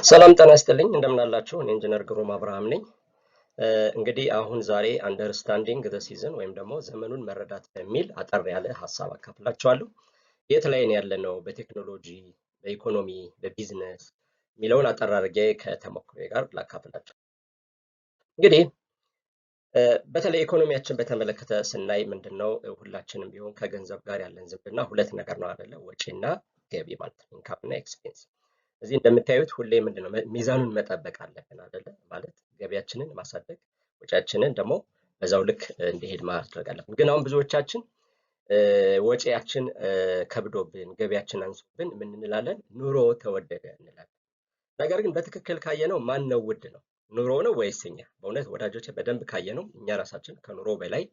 ሰላም ጤና ይስጥልኝ፣ እንደምን አላችሁ? እኔ ኢንጂነር ግሩም አብርሃም ነኝ። እንግዲህ አሁን ዛሬ understanding the season ወይም ደግሞ ዘመኑን መረዳት በሚል አጠር ያለ ሀሳብ አካፍላችኋለሁ። የት ላይ ነው ያለነው በቴክኖሎጂ፣ በኢኮኖሚ፣ በቢዝነስ የሚለውን አጠር አድርጌ ከተሞክሮዬ ጋር ላካፍላችሁ። እንግዲህ በተለይ ኢኮኖሚያችን በተመለከተ ስናይ ምንድነው፣ ሁላችንም ቢሆን ከገንዘብ ጋር ያለን ዝምድና ሁለት ነገር ነው አይደለ? ወጪና ገቢ ማለት ነው፣ income እና expense። እዚህ እንደምታዩት ሁሌ ምንድነው ሚዛኑን መጠበቅ አለብን አይደለ? ማለት ገቢያችንን ማሳደግ፣ ወጪያችንን ደግሞ በዛው ልክ እንዲሄድ ማድረግ አለብን። ግን አሁን ብዙዎቻችን ወጪያችን ከብዶብን ገቢያችን አንሶብን ምን እንላለን? ኑሮ ተወደደ እንላለን። ነገር ግን በትክክል ካየነው ማን ነው ውድ ነው? ኑሮ ነው ወይስ እኛ? በእውነት ወዳጆቼ፣ በደንብ ካየነው እኛ ራሳችን ከኑሮ በላይ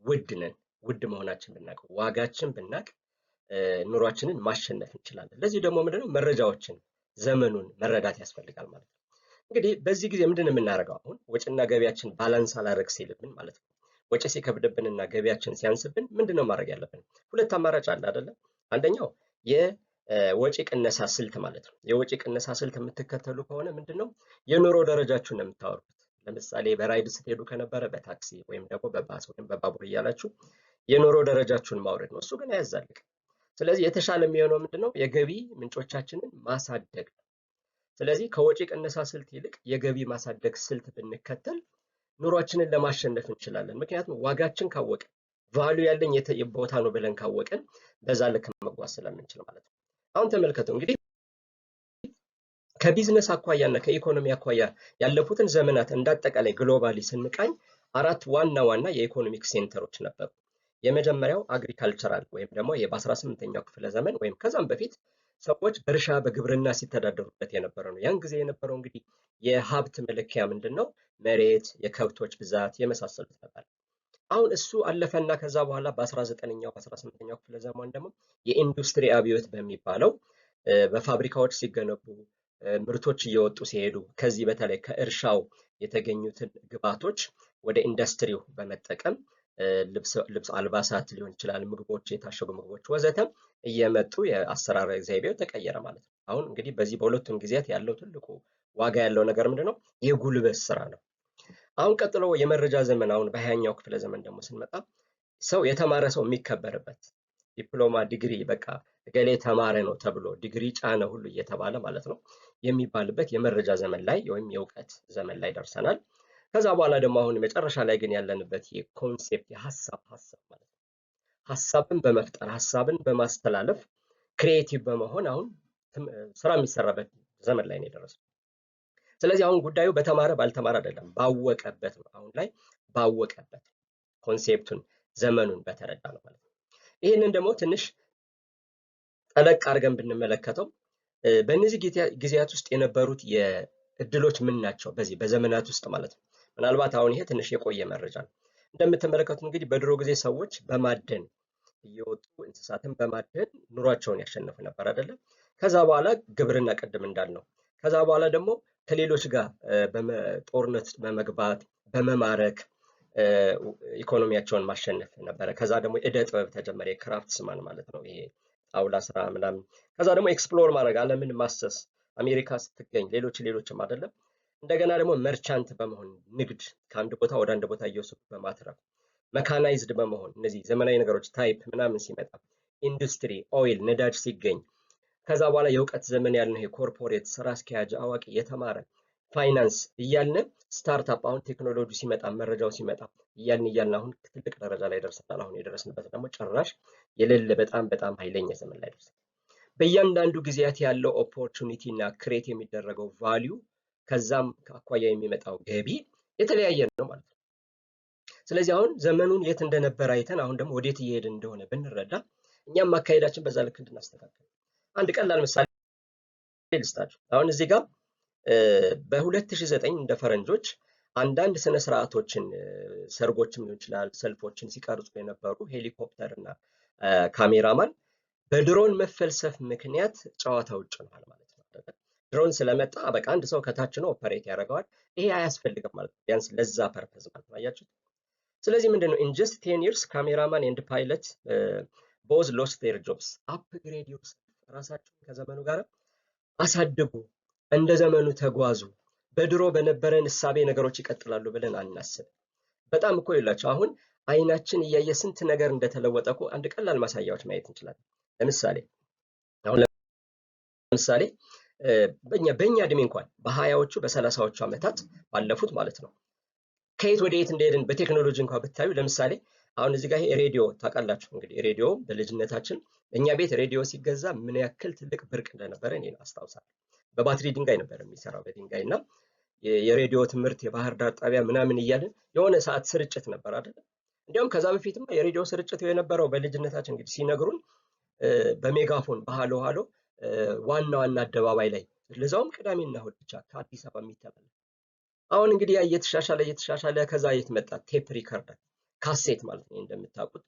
ውድ ነን። ውድ መሆናችን ብናቅ፣ ዋጋችን ብናቅ ኑሯችንን ማሸነፍ እንችላለን። ለዚህ ደግሞ ምንድነው መረጃዎችን፣ ዘመኑን መረዳት ያስፈልጋል ማለት ነው። እንግዲህ በዚህ ጊዜ ምንድን ነው የምናደርገው? አሁን ወጪና ገቢያችን balance አላረግ ሲልብን ማለት ነው። ወጪ ሲከብድብንና ገቢያችን ሲያንስብን ምንድን ነው ማድረግ ያለብን? ሁለት አማራጭ አለ አይደለ? አንደኛው የወጪ ቅነሳ ስልት ማለት ነው። የወጪ ቅነሳ ስልት የምትከተሉ ከሆነ ምንድን ነው፣ የኑሮ ደረጃችሁን ነው የምታወርዱት። ለምሳሌ በራይድ ስትሄዱ ከነበረ በታክሲ ወይም ደግሞ በባስ ወይም በባቡር እያላችሁ የኑሮ ደረጃችሁን ማውረድ ነው። እሱ ግን አያዛልቅም። ስለዚህ የተሻለ የሚሆነው ምንድነው? የገቢ ምንጮቻችንን ማሳደግ ነው። ስለዚህ ከወጪ ቅነሳ ስልት ይልቅ የገቢ ማሳደግ ስልት ብንከተል ኑሯችንን ለማሸነፍ እንችላለን። ምክንያቱም ዋጋችን ካወቅን፣ value ያለኝ የት ቦታ ነው ብለን ካወቅን በዛ ልክ መጓዝ ስለምንችል ማለት ነው። አሁን ተመልከቱ፣ እንግዲህ ከቢዝነስ አኳያ እና ከኢኮኖሚ አኳያ ያለፉትን ዘመናት እንዳጠቃላይ globally ስንቃኝ አራት ዋና ዋና የ economic center ኦች ነበሩ። የመጀመሪያው agricultural ወይም ደግሞ በ18ኛው ክፍለ ዘመን ወይም ከዛም በፊት ሰዎች በእርሻ፣ በግብርና ሲተዳደሩበት የነበረ ነው። ያን ጊዜ የነበረው እንግዲህ የሀብት መለኪያ ምንድን ነው? መሬት፣ የከብቶች ብዛት የመሳሰሉት ነበር። አሁን እሱ አለፈና ከዛ በኋላ በ19ኛው በ18ኛው ክፍለ ዘመን ደግሞ የኢንዱስትሪ አብዮት በሚባለው በፋብሪካዎች ሲገነቡ፣ ምርቶች እየወጡ ሲሄዱ፣ ከዚህ በተለይ ከእርሻው የተገኙትን ግብዓቶች ወደ ኢንዱስትሪው በመጠቀም ልብስ፣ አልባሳት ሊሆን ይችላል፣ ምግቦች፣ የታሸጉ ምግቦች ወዘተ እየመጡ የአሰራር ዘይቤው ተቀየረ ማለት ነው። አሁን እንግዲህ በዚህ በሁለቱም ጊዜያት ያለው ትልቁ ዋጋ ያለው ነገር ምንድን ነው? የጉልበት ስራ ነው። አሁን ቀጥሎ የመረጃ ዘመን፣ አሁን በ20ኛው ክፍለ ዘመን ደግሞ ስንመጣ ሰው፣ የተማረ ሰው የሚከበርበት፣ ዲፕሎማ፣ ዲግሪ፣ በቃ እገሌ ተማረ ነው ተብሎ፣ ዲግሪ ጫነ ሁሉ እየተባለ ማለት ነው የሚባልበት የመረጃ ዘመን ላይ ወይም የእውቀት ዘመን ላይ ደርሰናል። ከዛ በኋላ ደግሞ አሁን መጨረሻ ላይ ግን ያለንበት የ concept፣ የሀሳብ፣ ሀሳብ ማለት ነው። ሀሳብን በመፍጠር፣ ሀሳብን በማስተላለፍ፣ creative በመሆን አሁን ስራ የሚሰራበት ዘመን ላይ ነው የደረሰው። ስለዚህ አሁን ጉዳዩ በተማረ ባልተማረ አይደለም፣ ባወቀበት ነው። አሁን ላይ ባወቀበት፣ concept ኡን፣ ዘመኑን በተረዳ ነው ማለት ነው። ይህንን ደግሞ ትንሽ ጠለቅ አድርገን ብንመለከተው በእነዚህ ጊዜያት ውስጥ የነበሩት የእድሎች ምን ናቸው? በዚህ በዘመናት ውስጥ ማለት ነው። ምናልባት አሁን ይሄ ትንሽ የቆየ መረጃ ነው። እንደምትመለከቱት እንግዲህ በድሮ ጊዜ ሰዎች በማደን እየወጡ፣ እንስሳትን በማደን ኑሯቸውን ያሸንፉ ነበር አይደለም። ከዛ በኋላ ግብርና ቅድም እንዳልነው፣ ከዛ በኋላ ደግሞ ከሌሎች ጋር ጦርነት ውስጥ በመግባት፣ በመማረክ ኢኮኖሚያቸውን ማሸነፍ ነበረ። ከዛ ደግሞ እደ ጥበብ ተጀመረ፣ የ craftsman ማለት ነው፣ ይሄ ጣውላ ስራ ምናምን። ከዛ ደግሞ explore ማድረግ፣ ዓለምን ማሰስ፣ አሜሪካ ስትገኝ፣ ሌሎች ሌሎችም አይደለም። እንደገና ደግሞ merchant በመሆን፣ ንግድ ከአንድ ቦታ ወደ አንድ ቦታ እየወሰዱ በማትረፍ፣ mechanized በመሆን፣ እነዚህ ዘመናዊ ነገሮች type ምናምን ሲመጣ፣ ኢንዱስትሪ፣ oil፣ ነዳጅ ሲገኝ፣ ከዛ በኋላ የእውቀት ዘመን ያልነው ይሄ corporate ስራ አስኪያጅ፣ አዋቂ፣ የተማረ፣ ፋይናንስ እያልን፣ startup፣ አሁን ቴክኖሎጂ ሲመጣ፣ መረጃው ሲመጣ እያልን እያልን አሁን ትልቅ ደረጃ ላይ ደርሰናል። አሁን የደረስንበት ደግሞ ጭራሽ የሌለ በጣም በጣም ኃይለኛ ዘመን ላይ ደርሰናል። በእያንዳንዱ ጊዜያት ያለው opportunity እና create የሚደረገው value፣ ከዛም አኳያ የሚመጣው ገቢ የተለያየ ነው ማለት ነው። ስለዚህ አሁን ዘመኑን የት እንደነበረ አይተን አሁን ደግሞ ወዴት እየሄድን እንደሆነ ብንረዳ እኛም አካሄዳችን በዛ ልክ እንድናስተካክል አንድ ቀላል ምሳሌ ልስጣችሁ። አሁን እዚህ ጋር በ2009 እንደ ፈረንጆች አንዳንድ ስነ ስርዓቶችን፣ ሰርጎችም ሊሆን ይችላል፣ ሰልፎችን ሲቀርጹ የነበሩ ሄሊኮፕተር እና ካሜራማን በድሮን መፈልሰፍ ምክንያት ጨዋታ ውጭ ሆኗል ማለት ነው። ድሮን ስለመጣ በቃ አንድ ሰው ከታች ነው operate ያደርገዋል። ይሄ አያስፈልግም ማለት ነው። ቢያንስ ለዛ purpose ማለት ነው። አያችሁት? ስለዚህ ምንድን ነው፣ in just 10 years cameraman and pilot both lost their jobs። Upgrade yourself፣ ራሳችሁን ከዘመኑ ጋር አሳድጉ። እንደ ዘመኑ ተጓዙ። በድሮ በነበረን እሳቤ ነገሮች ይቀጥላሉ ብለን አናስብ። በጣም እኮ ይላቸው አሁን አይናችን እያየ ስንት ነገር እንደተለወጠ እኮ አንድ ቀላል ማሳያዎች ማየት እንችላለን። ለምሳሌ አሁን ለምሳሌ በኛ እድሜ እንኳን በ20ዎቹ በ30ዎቹ ዓመታት ባለፉት ማለት ነው፣ ከየት ወደ የት እንደሄድን በቴክኖሎጂ እንኳን ብታዩ፣ ለምሳሌ አሁን እዚህ ጋር ይሄ ሬዲዮ ታውቃላችሁ። እንግዲህ ሬዲዮ በልጅነታችን እኛ ቤት ሬዲዮ ሲገዛ ምን ያክል ትልቅ ብርቅ እንደነበረ እኔ አስታውሳለሁ። በባትሪ ድንጋይ ነበር የሚሰራው፣ በድንጋይ። እና የሬዲዮ ትምህርት የባህር ዳር ጣቢያ ምናምን እያልን የሆነ ሰዓት ስርጭት ነበር አይደል? እንዲያውም ከዛ በፊትማ የሬዲዮ ስርጭት የነበረው በልጅነታችን እንግዲህ ሲነግሩን በሜጋፎን በሃሎ ሃሎ ዋና ዋና አደባባይ ላይ፣ ለዛውም ቅዳሜና እሑድ ብቻ ከአዲስ አበባ የሚተላለፍ። አሁን እንግዲህ ያ እየተሻሻለ እየተሻሻለ ከዛ የት መጣ? Tape recorder፣ ካሴት ማለት ነው። እንደምታውቁት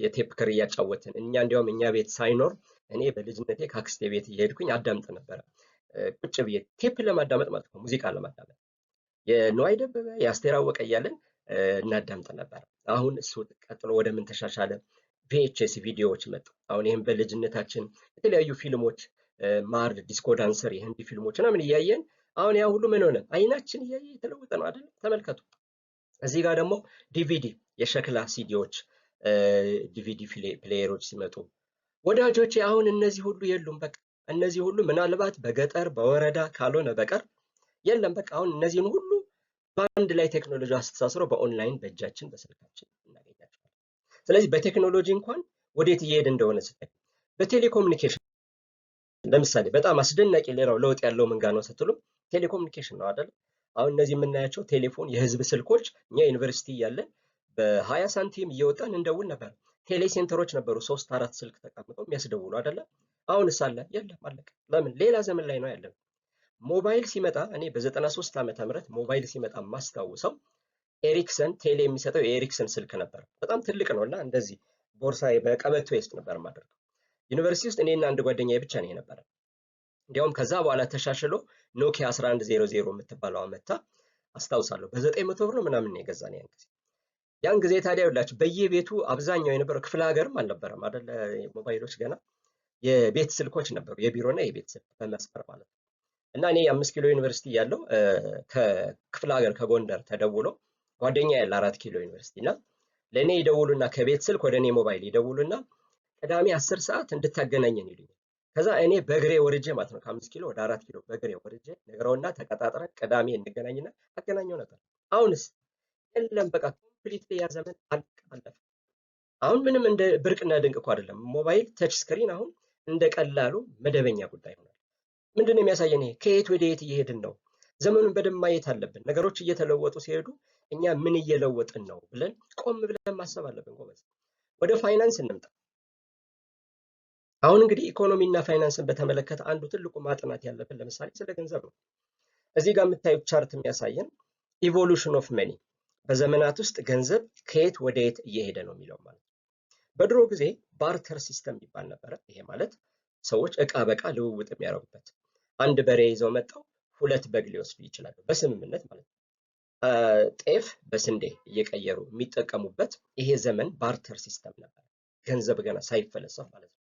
የቴፕ ክር እያጫወትን እኛ እንዲያውም እኛ ቤት ሳይኖር እኔ በልጅነቴ ከአክስቴ ቤት እየሄድኩኝ አዳምጥ ነበረ። ቁጭ ብዬ ቴፕ ለማዳመጥ ማለት ነው፣ ሙዚቃ ለማዳመጥ የንዋይ ደበበ፣ የአስቴር አወቀ እያለን እናዳምጥ ነበረ። አሁን እሱ ቀጥሎ ወደ ምን ተሻሻለ? VHS ቪዲዮዎች መጡ። አሁን ይህም በልጅነታችን የተለያዩ ፊልሞች ማርድ፣ ዲስኮ ዳንሰር፣ የህንድ ፊልሞች ምናምን እያየን አሁን ያ ሁሉ ምን ሆነ? አይናችን እያየ የተለወጠ ነው አይደል? ተመልከቱ። እዚህ ጋር ደግሞ ዲቪዲ፣ የሸክላ ሲዲዎች፣ DVD player ኦች ሲመጡ ወዳጆቼ፣ አሁን እነዚህ ሁሉ የሉም። በቃ እነዚህ ሁሉ ምናልባት በገጠር በወረዳ ካልሆነ በቀር የለም። በቃ አሁን እነዚህን ሁሉ በአንድ ላይ ቴክኖሎጂ አስተሳስሮ በኦንላይን በእጃችን በስልካችን እናገኛቸዋለን። ስለዚህ በቴክኖሎጂ እንኳን ወዴት እየሄደ እንደሆነ ስታይ፣ በቴሌኮሙኒኬሽን ለምሳሌ በጣም አስደናቂ ሌላው ለውጥ ያለው ምን ጋር ነው ስትሉ ቴሌኮሙኒኬሽን ነው አይደል? አሁን እነዚህ የምናያቸው ቴሌፎን፣ የህዝብ ስልኮች፣ እኛ ዩኒቨርሲቲ እያለን በ20 ሳንቲም እየወጣን እንደውል ነበር። ቴሌ center ኦች ነበሩ፣ ሶስት አራት ስልክ ተቀምጠው የሚያስደውሉ አይደለም። አሁን አለ? የለም፣ አለቀ። ለምን? ሌላ ዘመን ላይ ነው ያለነው። ሞባይል ሲመጣ፣ እኔ በ93 ዓመተ ምህረት ሞባይል ሲመጣ ማስታውሰው ኤሪክሰን፣ ቴሌ የሚሰጠው የኤሪክሰን ስልክ ነበር። በጣም ትልቅ ነው እና እንደዚህ ቦርሳ በቀበቶ ውስጥ ነበር የማደርገው። ዩኒቨርሲቲ ውስጥ እኔና አንድ ጓደኛዬ ብቻ ነው የነበረ። እንዲያውም ከዛ በኋላ ተሻሽሎ ኖኪያ 1100 የምትባለው መታ አስታውሳለሁ። በ900 ብር ነው ምናምን ነው የገዛን ያን ጊዜ። ያን ጊዜ ታዲያ ይኸውላችሁ በየቤቱ አብዛኛው የነበረው፣ ክፍለ ሀገርም አልነበረም አይደለ? ሞባይሎች ገና የቤት ስልኮች ነበሩ፣ የቢሮና የቤት ስልክ በመስመር ማለት ነው። እና እኔ 5 ኪሎ ዩኒቨርሲቲ ያለው ከክፍለ ሀገር ከጎንደር ተደውሎ፣ ጓደኛ ያለ 4 ኪሎ ዩኒቨርሲቲ፣ እና ለእኔ ይደውሉና ከቤት ስልክ ወደ እኔ ሞባይል ይደውሉና ቅዳሜ 10 ሰዓት እንድታገናኘን ይሉኛል። ከዛ እኔ በእግሬ ወርጄ ማለት ነው፣ ከ5 ኪሎ ወደ 4 ኪሎ በእግሬ ወርጄ ነግረውና ተቀጣጥረን ቅዳሜ እንገናኝና አገናኘው ነበር። አሁንስ የለም፣ በቃ completely ያ ዘመን አለፈ። አሁን ምንም እንደ ብርቅና ድንቅ እኮ አይደለም። ሞባይል touch screen አሁን እንደ ቀላሉ መደበኛ ጉዳይ ሆኗል። ምንድን ነው የሚያሳየን? ይሄ ከየት ወደ የት እየሄድን ነው? ዘመኑን በደንብ ማየት አለብን። ነገሮች እየተለወጡ ሲሄዱ እኛ ምን እየለወጥን ነው ብለን ቆም ብለን ማሰብ አለብን። ጎበዝ፣ ወደ ፋይናንስ እንምጣ። አሁን እንግዲህ ኢኮኖሚና ፋይናንስን በተመለከተ አንዱ ትልቁ ማጥናት ያለብን ለምሳሌ ስለ ገንዘብ ነው። እዚህ ጋር የምታዩት chart የሚያሳየን evolution of money፣ በዘመናት ውስጥ ገንዘብ ከየት ወደ የት እየሄደ ነው የሚለው ማለት ነው። በድሮ ጊዜ barter system ይባል ነበረ። ይሄ ማለት ሰዎች እቃ በእቃ ልውውጥ የሚያደርጉበት፣ አንድ በሬ ይዘው መጥተው ሁለት በግ ሊወስዱ ይችላሉ፣ በስምምነት ማለት ነው። ጤፍ በስንዴ እየቀየሩ የሚጠቀሙበት ይሄ ዘመን barter system ነበር። ገንዘብ ገና ሳይፈለሰፍ ማለት ነው።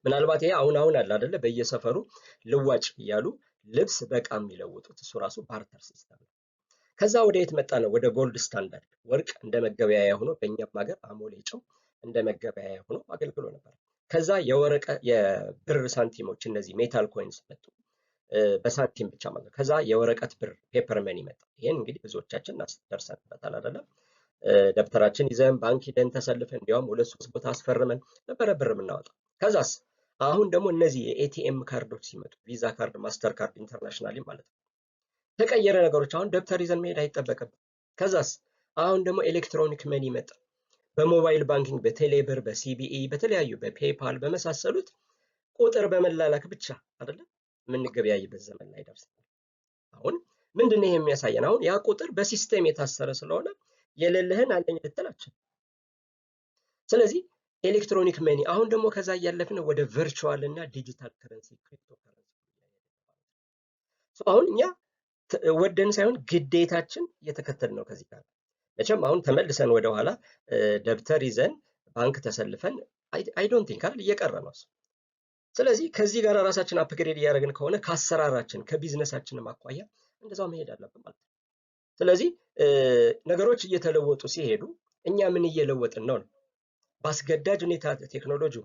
ምናልባት ይሄ አሁን አሁን አለ አይደለ፣ በየሰፈሩ ልዋጭ እያሉ ልብስ በእቃ የሚለውጡት፣ እሱ ራሱ barter system ነው። ከዛ ወደ የት መጣ ነው? ወደ gold standard፣ ወርቅ እንደ መገበያያ ሆኖ፣ በእኛም ሀገር አሞሌ ጨው እንደ መገበያያ ሆኖ አገልግሎ ነበር። ከዛ የወረቀ የብር ሳንቲሞች፣ እነዚህ metal coins መጡ፣ በሳንቲም ብቻ ማለት ነው። ከዛ የወረቀት ብር paper money መጣ። ይህን እንግዲህ ብዙዎቻችን ደርሰንበታል አይደለም? ደብተራችን ይዘን ባንክ ሂደን ተሰልፈን እንዲያውም ሁለት ሶስት ቦታ አስፈርመን ነበረ ብር የምናወጣው። ከዛስ አሁን ደግሞ እነዚህ የ ATM ካርዶች ሲመጡ፣ ቪዛ ካርድ፣ ማስተር ካርድ internationally ማለት ነው፣ ተቀየረ ነገሮች። አሁን ደብተር ይዘን መሄድ አይጠበቅም። ከዛስ አሁን ደግሞ electronic money መጣ። በ mobile banking፣ በቴሌብር፣ በ CBE፣ በተለያዩ በ PayPal በመሳሰሉት ቁጥር በመላላክ ብቻ አይደለም የምንገበያይበት ዘመን ላይ ደርሰናል። አሁን ምንድን ነው ይሄ የሚያሳየን? አሁን ያ ቁጥር በ system የታሰረ ስለሆነ የሌለህን አለኝ ልትል አትችልም። ስለዚህ electronic money፣ አሁን ደግሞ ከዛ እያለፍን ወደ virtual እና digital currency፣ crypto currency። አሁን እኛ ወደን ሳይሆን ግዴታችን እየተከተልን ነው። ከዚህ ጋር መቼም አሁን ተመልሰን ወደኋላ ደብተር ይዘን ባንክ ተሰልፈን I don't think አይደል፣ እየቀረ ነው እሱ። ስለዚህ ከዚህ ጋር ራሳችን upgrade እያደረግን ከሆነ ከአሰራራችን ከቢዝነሳችንም አኳያ እንደዛው መሄድ አለብን ማለት ነው። ስለዚህ ነገሮች እየተለወጡ ሲሄዱ እኛ ምን እየለወጥን ነው ነው? በአስገዳጅ ሁኔታ ቴክኖሎጂው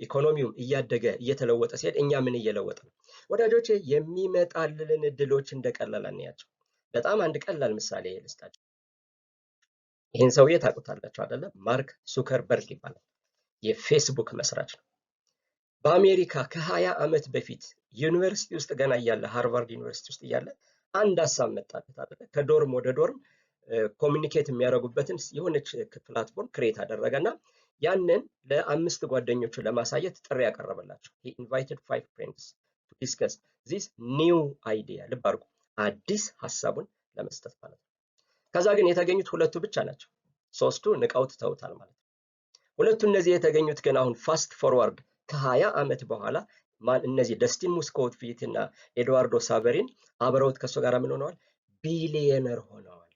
ኢኮኖሚውም እያደገ እየተለወጠ ሲሄድ እኛ ምን እየለወጥን ነው? ወዳጆቼ፣ የሚመጣልንን እድሎች እንደቀላል አንያቸው። በጣም አንድ ቀላል ምሳሌ ልስጣችሁ። ይህን ሰውዬ ታውቁታላችሁ አይደለ? ማርክ ዙከርበርግ ይባላል። የፌስቡክ መስራች ነው። በአሜሪካ ከ20 ዓመት በፊት ዩኒቨርሲቲ ውስጥ ገና እያለ፣ ሃርቫርድ ዩኒቨርሲቲ ውስጥ እያለ አንድ ሀሳብ መጣለት አይደለ? ከ dorm ወደ dorm communicate የሚያደርጉበትን የሆነች platform create አደረገና ያንን ለአምስት ጓደኞቹ ለማሳየት ጥሪ ያቀረበላቸው። He invited five friends to discuss this new idea። ልብ አድርጉ፣ አዲስ ሀሳቡን ለመስጠት ማለት ነው። ከዛ ግን የተገኙት ሁለቱ ብቻ ናቸው። ሶስቱ ንቀው ትተውታል ማለት ነው። ሁለቱ እነዚህ የተገኙት ግን አሁን fast forward ከ20 ዓመት በኋላ ማን እነዚህ ደስቲን ሞስኮቪትዝ እና ኤድዋርዶ ሳቨሪን አብረውት ከእሱ ጋር ምን ሆነዋል? ቢሊየነር ሆነዋል።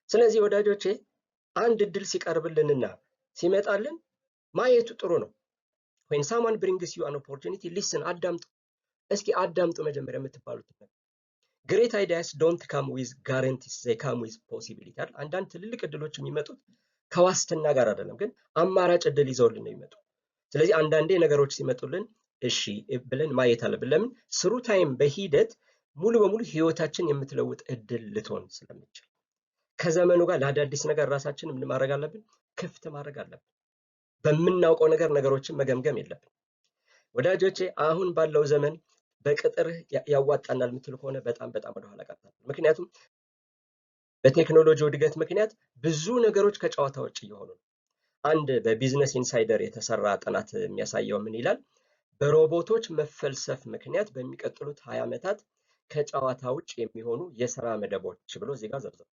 ስለዚህ ወዳጆቼ፣ አንድ እድል ሲቀርብልንና ሲመጣልን ማየቱ ጥሩ ነው። When someone brings you an opportunity, listen፣ አዳምጡ። እስኪ አዳምጡ መጀመሪያ የምትባሉት ነገር። Great ideas don't come with guarantees, they come with possibility አይደል? አንዳንድ ትልልቅ እድሎች የሚመጡት ከዋስትና ጋር አይደለም፣ ግን አማራጭ እድል ይዘውልን ነው የሚመጡ። ስለዚህ አንዳንዴ ነገሮች ሲመጡልን እሺ ብለን ማየት አለብን። ለምን? Through time በሂደት ሙሉ በሙሉ ህይወታችን የምትለውጥ እድል ልትሆን ስለምትችል ከዘመኑ ጋር ለአዳዲስ ነገር ራሳችንን ምን ማድረግ አለብን? ክፍት ማድረግ አለብን። በምናውቀው ነገር ነገሮችን መገምገም የለብንም። ወዳጆቼ፣ አሁን ባለው ዘመን በቅጥር ያዋጣናል የምትሉ ከሆነ በጣም በጣም ወደኋላ ቀርተናል። ምክንያቱም በቴክኖሎጂ እድገት ምክንያት ብዙ ነገሮች ከጨዋታ ውጭ እየሆኑ ነው። አንድ በ Business Insider የተሰራ ጥናት የሚያሳየው ምን ይላል? በሮቦቶች መፈልሰፍ ምክንያት በሚቀጥሉት 20 ዓመታት ከጨዋታ ውጭ የሚሆኑ የስራ መደቦች ብሎ እዚህ ጋር ዘርዝሯል።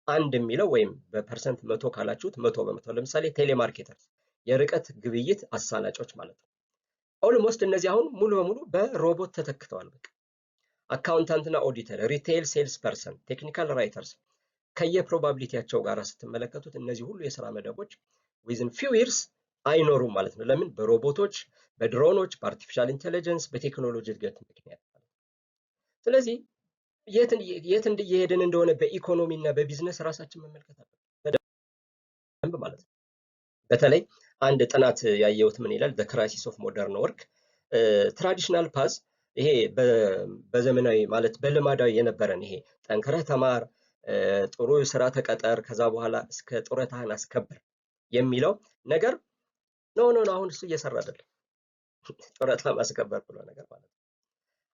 አንድ የሚለው ወይም በ percent 100 ካላችሁት 100% ለምሳሌ telemarketers፣ የርቀት ግብይት አሳላጮች ማለት ነው። Almost እነዚህ አሁን ሙሉ በሙሉ በሮቦት ተተክተዋል። በቃ accountant ና auditor፣ retail sales person፣ technical writers ከየ probability ያቸው ጋር ስትመለከቱት እነዚህ ሁሉ የስራ መደቦች within few years አይኖሩም ማለት ነው። ለምን? በሮቦቶች፣ በድሮኖች፣ በ artificial intelligence፣ በቴክኖሎጂ እድገት ምክንያት ማለት ነው። ስለዚህ የት እየሄድን እንደሆነ በኢኮኖሚ እና በቢዝነስ ራሳችን መመልከት አለብን በደንብ ማለት ነው። በተለይ አንድ ጥናት ያየሁት ምን ይላል? The crisis of modern work፣ traditional path፣ ይሄ በዘመናዊ ማለት በልማዳዊ የነበረን ይሄ ጠንክረህ ተማር፣ ጥሩ ስራ ተቀጠር፣ ከዛ በኋላ እስከ ጡረታህን አስከብር የሚለው ነገር no, no, no፣ አሁን እሱ እየሰራ አይደለም። ጡረታ ማስከበር ብሎ ነገር ማለት ነው።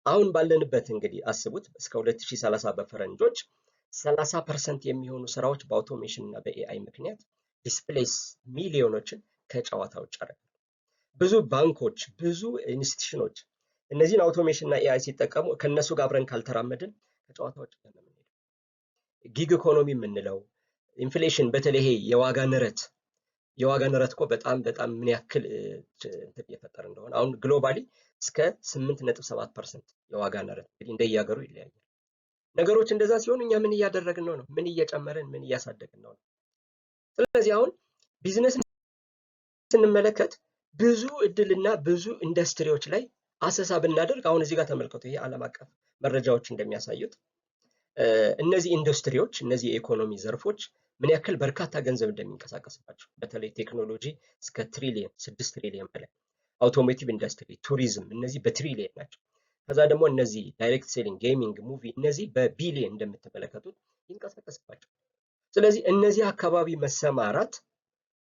አሁን ባለንበት እንግዲህ አስቡት፣ እስከ 2030 በፈረንጆች 30% የሚሆኑ ስራዎች በ automation እና በ AI ምክንያት displace፣ ሚሊዮኖችን ከጨዋታ ውጭ ያደርጋሉ። ብዙ ባንኮች፣ ብዙ institution ኖች እነዚህን automation እና AI ሲጠቀሙ ከእነሱ ጋር አብረን ካልተራመድን ከጨዋታ ውጭ ነው የምንሄደው። Gig economy የምንለው፣ inflation፣ በተለይ ይሄ የዋጋ ንረት እኮ በጣም በጣም ምን ያክል እንትን እየፈጠረ እንደሆነ አሁን globally እስከ 8.7% የዋጋ ንረት፣ እንግዲህ እንደየሀገሩ ይለያያል። ነገሮች እንደዛ ሲሆኑ እኛ ምን እያደረግን ነው ነው? ምን እየጨመርን፣ ምን እያሳደግን ነው ነው? ስለዚህ አሁን ቢዝነስ ስንመለከት ብዙ እድልና ብዙ ኢንዱስትሪዎች ላይ አሰሳ ብናደርግ አሁን እዚህ ጋር ተመልከቱ። ይሄ ዓለም አቀፍ መረጃዎች እንደሚያሳዩት እነዚህ ኢንዱስትሪዎች፣ እነዚህ የኢኮኖሚ ዘርፎች ምን ያክል በርካታ ገንዘብ እንደሚንቀሳቀስባቸው፣ በተለይ ቴክኖሎጂ እስከ ትሪሊየን፣ 6 ትሪሊየን በላይ፣ automotive industry፣ ቱሪዝም፣ እነዚህ በትሪሊየን ናቸው። ከዛ ደግሞ እነዚህ direct selling፣ gaming፣ movie፣ እነዚህ በቢሊየን እንደምትመለከቱት ይንቀሳቀስባቸው። ስለዚህ እነዚህ አካባቢ መሰማራት፣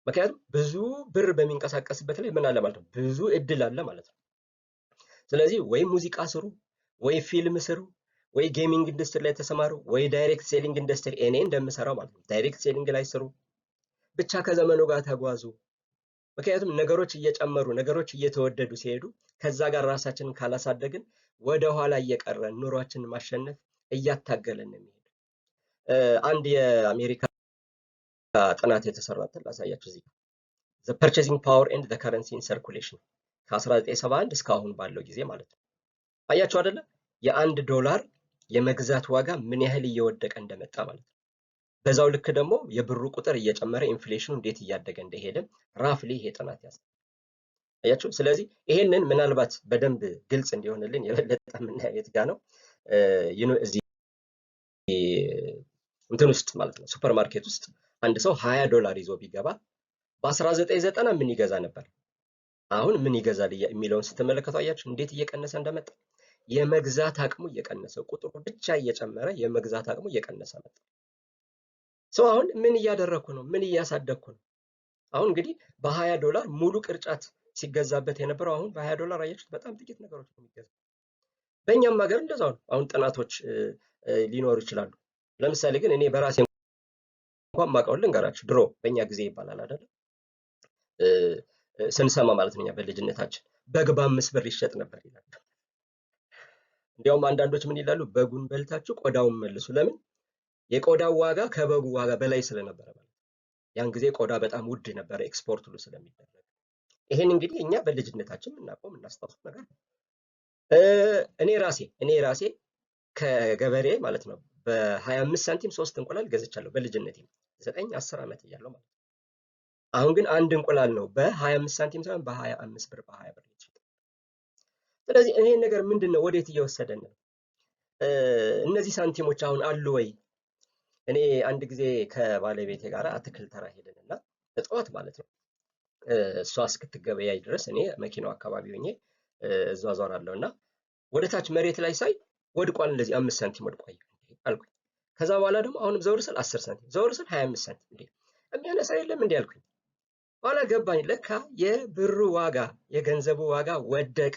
ምክንያቱም ብዙ ብር በሚንቀሳቀስበት ላይ ምን አለ ማለት ነው? ብዙ እድል አለ ማለት ነው። ስለዚህ ወይ ሙዚቃ ስሩ፣ ወይ ፊልም ስሩ፣ ወይ gaming industry ላይ ተሰማሩ፣ ወይ direct selling industry፣ እኔ እንደምሰራው ማለት ነው። Direct selling ላይ ስሩ። ብቻ ከዘመኑ ጋር ተጓዙ። ምክንያቱም ነገሮች እየጨመሩ፣ ነገሮች እየተወደዱ ሲሄዱ ከዛ ጋር ራሳችንን ካላሳደግን ወደ ኋላ እየቀረን ኑሯችንን ማሸነፍ እያታገለን ነው የሚሄደው። አንድ የአሜሪካ ጥናት የተሰራትን ላሳያችሁ እዚህ ጋር፣ the purchasing power and the currency in circulation ከ1971 እስከ አሁን ባለው ጊዜ ማለት ነው። አያችሁ አይደለ? የ1 ዶላር የመግዛት ዋጋ ምን ያህል እየወደቀ እንደመጣ ማለት ነው። በዛው ልክ ደግሞ የብሩ ቁጥር እየጨመረ inflation ኑ እንዴት እያደገ እንደሄደ roughly ይሄ ጥናት ያሳያል። አያችሁ። ስለዚህ ይሄንን ምናልባት በደንብ ግልጽ እንዲሆንልን የበለጠ የምናየው የት ጋ ነው? እዚህ እንትን ውስጥ ማለት ነው፣ ሱፐር ማርኬት ውስጥ አንድ ሰው $20 ይዞ ቢገባ በ1990 ምን ይገዛ ነበር፣ አሁን ምን ይገዛል የሚለውን ስትመለከቱ አያችሁ እንዴት እየቀነሰ እንደመጣ። የመግዛት አቅሙ እየቀነሰ፣ ቁጥሩ ብቻ እየጨመረ የመግዛት አቅሙ እየቀነሰ መጣ። ሰው አሁን ምን እያደረግኩ ነው? ምን እያሳደግኩ ነው? አሁን እንግዲህ በ$20 ሙሉ ቅርጫት ሲገዛበት የነበረው አሁን በ$20 አያችሁት በጣም ጥቂት ነገሮች ነው የሚገዛው። በእኛም ሀገር እንደዛው ነው። አሁን ጥናቶች ሊኖሩ ይችላሉ። ለምሳሌ ግን እኔ በራሴ እንኳን ማውቀውን ልንገራችሁ። ድሮ በእኛ ጊዜ ይባላል አይደለ? ስንሰማ ማለት ነው፣ እኛ በልጅነታችን በግ በ5 ብር ይሸጥ ነበር ይላል። እንዲያውም አንዳንዶች ምን ይላሉ? በጉን በልታችሁ ቆዳውን መልሱ። ለምን? የቆዳው ዋጋ ከበጉ ዋጋ በላይ ስለነበረ ማለት ነው። ያን ጊዜ ቆዳ በጣም ውድ ነበረ፣ ኤክስፖርት ሁሉ ስለሚደረግ። ይሄን እንግዲህ እኛ በልጅነታችን የምናውቀው የምናስታውሰው ነገር ነው። እኔ ራሴ ከገበሬ ማለት ነው በ25 ሳንቲም ሶስት እንቁላል ገዝቻለሁ በልጅነቴ 9፣ 10 ዓመት እያለሁ ማለት ነው። አሁን ግን አንድ እንቁላል ነው በ25 ሳንቲም ሳይሆን በ25 ብር፣ በ20 ብር ይሸጣል። ስለዚህ ይሄን ነገር ምንድን ነው፣ ወዴት እየወሰደን ነው? እነዚህ ሳንቲሞች አሁን አሉ ወይ? እኔ አንድ ጊዜ ከባለቤቴ ጋር አትክልት ተራ ሄድንና እጠዋት ማለት ነው እሷ እስክትገበያይ ድረስ እኔ መኪናው አካባቢ ሆኜ እዟዟራለሁ እና ወደ ታች መሬት ላይ ሳይ ወድቋል፣ እንደዚህ 5 ሳንቲም ወድቋል አልኩኝ። ከዛ በኋላ ደግሞ አሁንም ዘወር ስል 10 ሳንቲም፣ ዘወር ስል 25 ሳንቲም፣ እንዴ የሚያነሳ የለም እንዴ አልኩኝ። በኋላ ገባኝ፣ ለካ የብሩ ዋጋ የገንዘቡ ዋጋ ወደቀ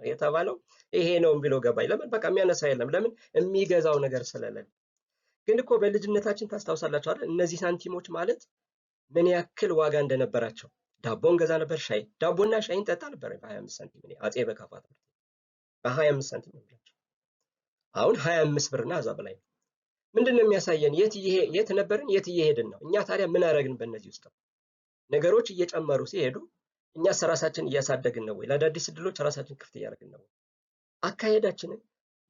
የተባለው ይሄ ነው የሚለው ገባኝ። ለምን በቃ የሚያነሳ የለም። ለምን? የሚገዛው ነገር ስለሌለ። ግን እኮ በልጅነታችን ታስታውሳላችሁ አይደል? እነዚህ ሳንቲሞች ማለት ምን ያክል ዋጋ እንደነበራቸው። ዳቦ እንገዛ ነበር፣ ሻይ፣ ዳቦና ሻይን እንጠጣ ነበር በ25 ሳንቲም። እኔ አፄ በካፋ ትምህርት በ25 ሳንቲም ነው የምላቸው። አሁን 25 ብርና እዛ በላይ ነው። ምንድን ነው የሚያሳየን? የት ነበርን? የት እየሄድን ነው? እኛ ታዲያ ምን አደረግን? በእነዚህ ውስጥ ነገሮች እየጨመሩ ሲሄዱ እኛስ ራሳችን እያሳደግን ነው ወይ? ለአዳዲስ እድሎች ራሳችን ክፍት እያደረግን ነው ወይ? አካሄዳችንን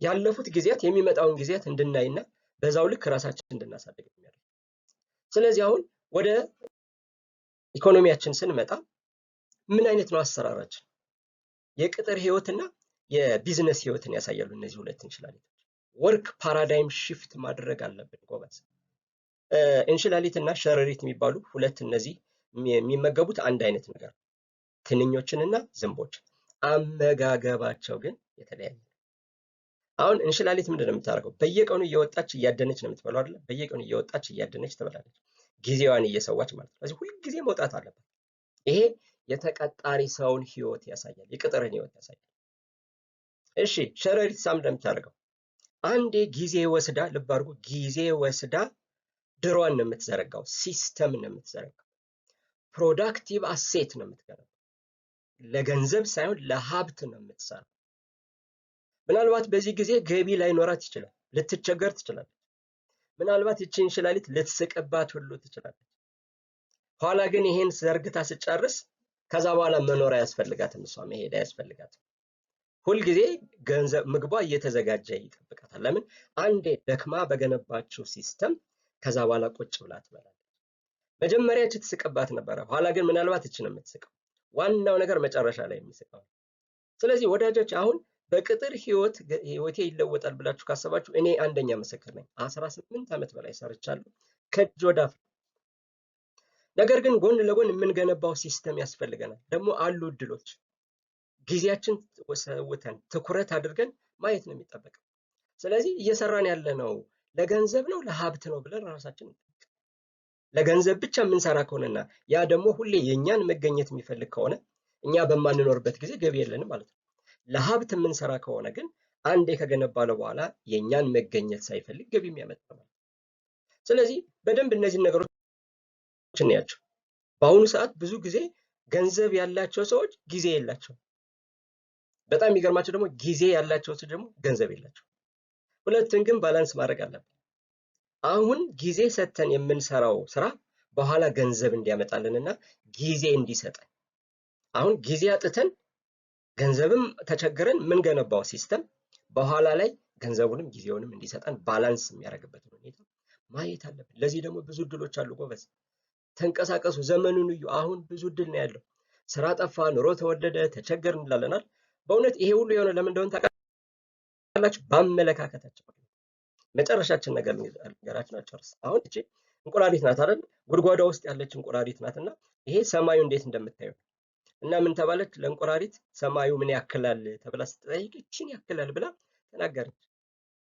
ያለፉት ጊዜያት የሚመጣውን ጊዜያት እንድናይና በዛው ልክ ራሳችን እንድናሳድግ የሚያደርግ። ስለዚህ አሁን ወደ ኢኮኖሚያችን ስንመጣ ምን አይነት ነው አሰራራችን? የቅጥር ህይወትና የቢዝነስ ህይወትን ያሳያሉ እነዚህ ሁለት እንሽላሊቶች። Work paradigm shift ማድረግ አለብን ጎበዝ። እንሽላሊት እና ሸረሪት የሚባሉ ሁለት እነዚህ የሚመገቡት አንድ አይነት ነገር፣ ትንኞችንና ዝንቦች፣ አመጋገባቸው ግን የተለያየ ነው። አሁን እንሽላሊት ምንድን ነው የምታደርገው? በየቀኑ እየወጣች እያደነች ነው የምትበላው አይደለ? በየቀኑ እየወጣች እያደነች ትበላለች። ጊዜዋን እየሰዋች ማለት ነው። ስለዚህ ሁልጊዜ መውጣት አለባት። ይሄ የተቀጣሪ ሰውን ህይወት ያሳያል፣ የቅጥርን ህይወት ያሳያል። እሺ፣ ሸረሪት ሳ ምንድን ነው የምታደርገው? አንዴ ጊዜ ወስዳ፣ ልብ አድርጉ፣ ጊዜ ወስዳ ድሯን ነው የምትዘረጋው፣ system ነው የምትዘረጋው፣ productive asset ነው የምትገነባው። ለገንዘብ ሳይሆን ለሀብት ነው የምትሰራው። ምናልባት በዚህ ጊዜ ገቢ ላይኖራት ይችላል፣ ልትቸገር ትችላለች። ምናልባት ይቺ እንሽላሊት ልትስቅባት ሁሉ ትችላለች። ኋላ ግን ይሄን ዘርግታ ስትጨርስ ከዛ በኋላ መኖር አያስፈልጋትም፣ እሷ መሄድ አያስፈልጋትም። ሁልጊዜ ገንዘብ ምግቧ እየተዘጋጀ ይጠብቃታል። ለምን? አንዴ ደክማ በገነባችው system ከዛ በኋላ ቁጭ ብላ ትበላለች። መጀመሪያ እች ትስቅባት ነበረ፣ ኋላ ግን ምናልባት እች ነው የምትስቀው። ዋናው ነገር መጨረሻ ላይ የሚስቀው። ስለዚህ ወዳጆች፣ አሁን በቅጥር ህይወት ህይወቴ ይለወጣል ብላችሁ ካሰባችሁ እኔ አንደኛ ምስክር ነኝ። 18 ዓመት በላይ ሰርቻለሁ ከእጅ ወደ አፍ። ነገር ግን ጎን ለጎን የምንገነባው system ያስፈልገናል። ደግሞ አሉ እድሎች። ጊዜያችን ሰውተን ትኩረት አድርገን ማየት ነው የሚጠበቀው። ስለዚህ እየሰራን ያለነው ለገንዘብ ነው ለሀብት ነው ብለን ራሳችን ለገንዘብ ብቻ የምንሰራ ከሆነና ያ ደግሞ ሁሌ የእኛን መገኘት የሚፈልግ ከሆነ እኛ በማንኖርበት ጊዜ ገቢ የለንም ማለት ነው። ለሀብት የምንሰራ ከሆነ ግን አንዴ ከገነባነው በኋላ የእኛን መገኘት ሳይፈልግ ገቢ የሚያመጣ ማለት ነው። ስለዚህ በደንብ እነዚህን ነገሮች እንያቸው። በአሁኑ ሰዓት ብዙ ጊዜ ገንዘብ ያላቸው ሰዎች ጊዜ የላቸውም። በጣም የሚገርማቸው ደግሞ ጊዜ ያላቸው ሰዎች ደግሞ ገንዘብ የላቸውም። ሁለቱን ግን balance ማድረግ አለብን። አሁን ጊዜ ሰጥተን የምንሰራው ስራ በኋላ ገንዘብ እንዲያመጣልንና ጊዜ እንዲሰጠን፣ አሁን ጊዜ አጥተን ገንዘብም ተቸግረን የምንገነባው system በኋላ ላይ ገንዘቡንም ጊዜውንም እንዲሰጠን balance የሚያደርግበትን ሁኔታ ማየት አለብን። ለዚህ ደግሞ ብዙ እድሎች አሉ ጎበዝ። ተንቀሳቀሱ፣ ዘመኑን እዩ። አሁን ብዙ እድል ነው ያለው። ስራ ጠፋ፣ ኑሮ ተወደደ፣ ተቸገር እንላለናል። በእውነት ይሄ ሁሉ የሆነ ለምን እንደሆነ ታውቃላችሁ? በአመለካከታችን። መጨረሻችን ነገር ነገራችን አልጨርስ። አሁን እቺ እንቁራሪት ናት አይደል? ጉድጓዷ ውስጥ ያለች እንቁራሪት ናት። እና ይሄ ሰማዩ እንዴት እንደምታየው እና ምን ተባለች? ለእንቁራሪት ሰማዩ ምን ያክላል ተብላ ስትጠይቅ ይችን ያክላል ብላ ተናገረች።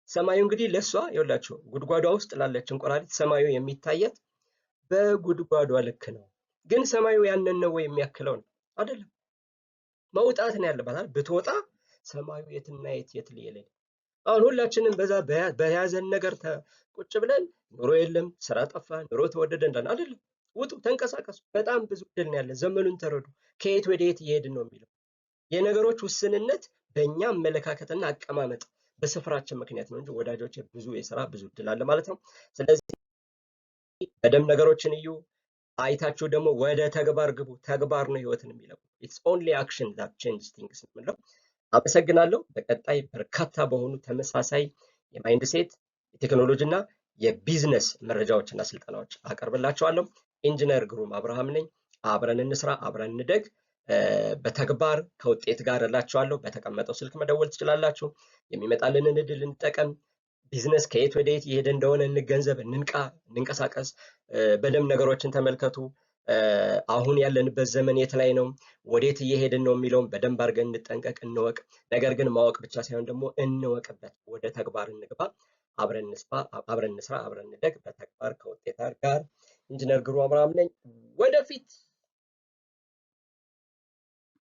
ሰማዩ እንግዲህ ለእሷ ይኸውላችሁ ጉድጓዷ ውስጥ ላለች እንቁራሪት ሰማዩ የሚታያት በጉድጓዷ ልክ ነው። ግን ሰማዩ ያንን ነው ወይ የሚያክለው? ነው አይደለም። መውጣት ነው ያለባት አይደል? ብትወጣ ሰማዩ የትና የት የት ሊየለ። አሁን ሁላችንም በዛ በያዘን ነገር ቁጭ ብለን ኑሮ የለም፣ ስራ ጠፋ፣ ኑሮ ተወደደ እንዳለን አይደለም። ውጡ፣ ተንቀሳቀሱ። በጣም ብዙ እድል ነው ያለ። ዘመኑን ተረዱ። ከየት ወደ የት እየሄድን ነው የሚለው የነገሮች ውስንነት በእኛ አመለካከትና አቀማመጥ በስፍራችን ምክንያት ነው እንጂ ወዳጆች ብዙ የስራ ብዙ እድል አለ ማለት ነው። ስለዚህ በደንብ ነገሮችን እዩ። አይታችሁ ደግሞ ወደ ተግባር ግቡ። ተግባር ነው ህይወትን የሚለው። It's only action that change things የምንለው። አመሰግናለሁ። በቀጣይ በርካታ በሆኑ ተመሳሳይ የ mindset፣ የቴክኖሎጂ እና የቢዝነስ መረጃዎችና ስልጠናዎች አቀርብላችኋለሁ። ኢንጂነር ግሩም አብርሃም ነኝ። አብረን እንስራ፣ አብረን እንደግ። በተግባር ከውጤት ጋር እላችኋለሁ። በተቀመጠው ስልክ መደወል ትችላላችሁ። የሚመጣልንን እድል እንጠቀም። ቢዝነስ ከየት ወደ የት እየሄደ እንደሆነ እንገንዘብ፣ እንንቃ፣ እንንቀሳቀስ። በደንብ ነገሮችን ተመልከቱ። አሁን ያለንበት ዘመን የት ላይ ነው፣ ወዴት እየሄድን ነው የሚለውን በደንብ አድርገን እንጠንቀቅ፣ እንወቅ። ነገር ግን ማወቅ ብቻ ሳይሆን ደግሞ እንወቅበት፣ ወደ ተግባር እንግባ። አብረን እንስፋ፣ አብረን እንስራ፣ አብረን እንደግ። በተግባር ከውጤት ጋር። ኢንጂነር ግሩም አብርሃም ነኝ። ወደፊት።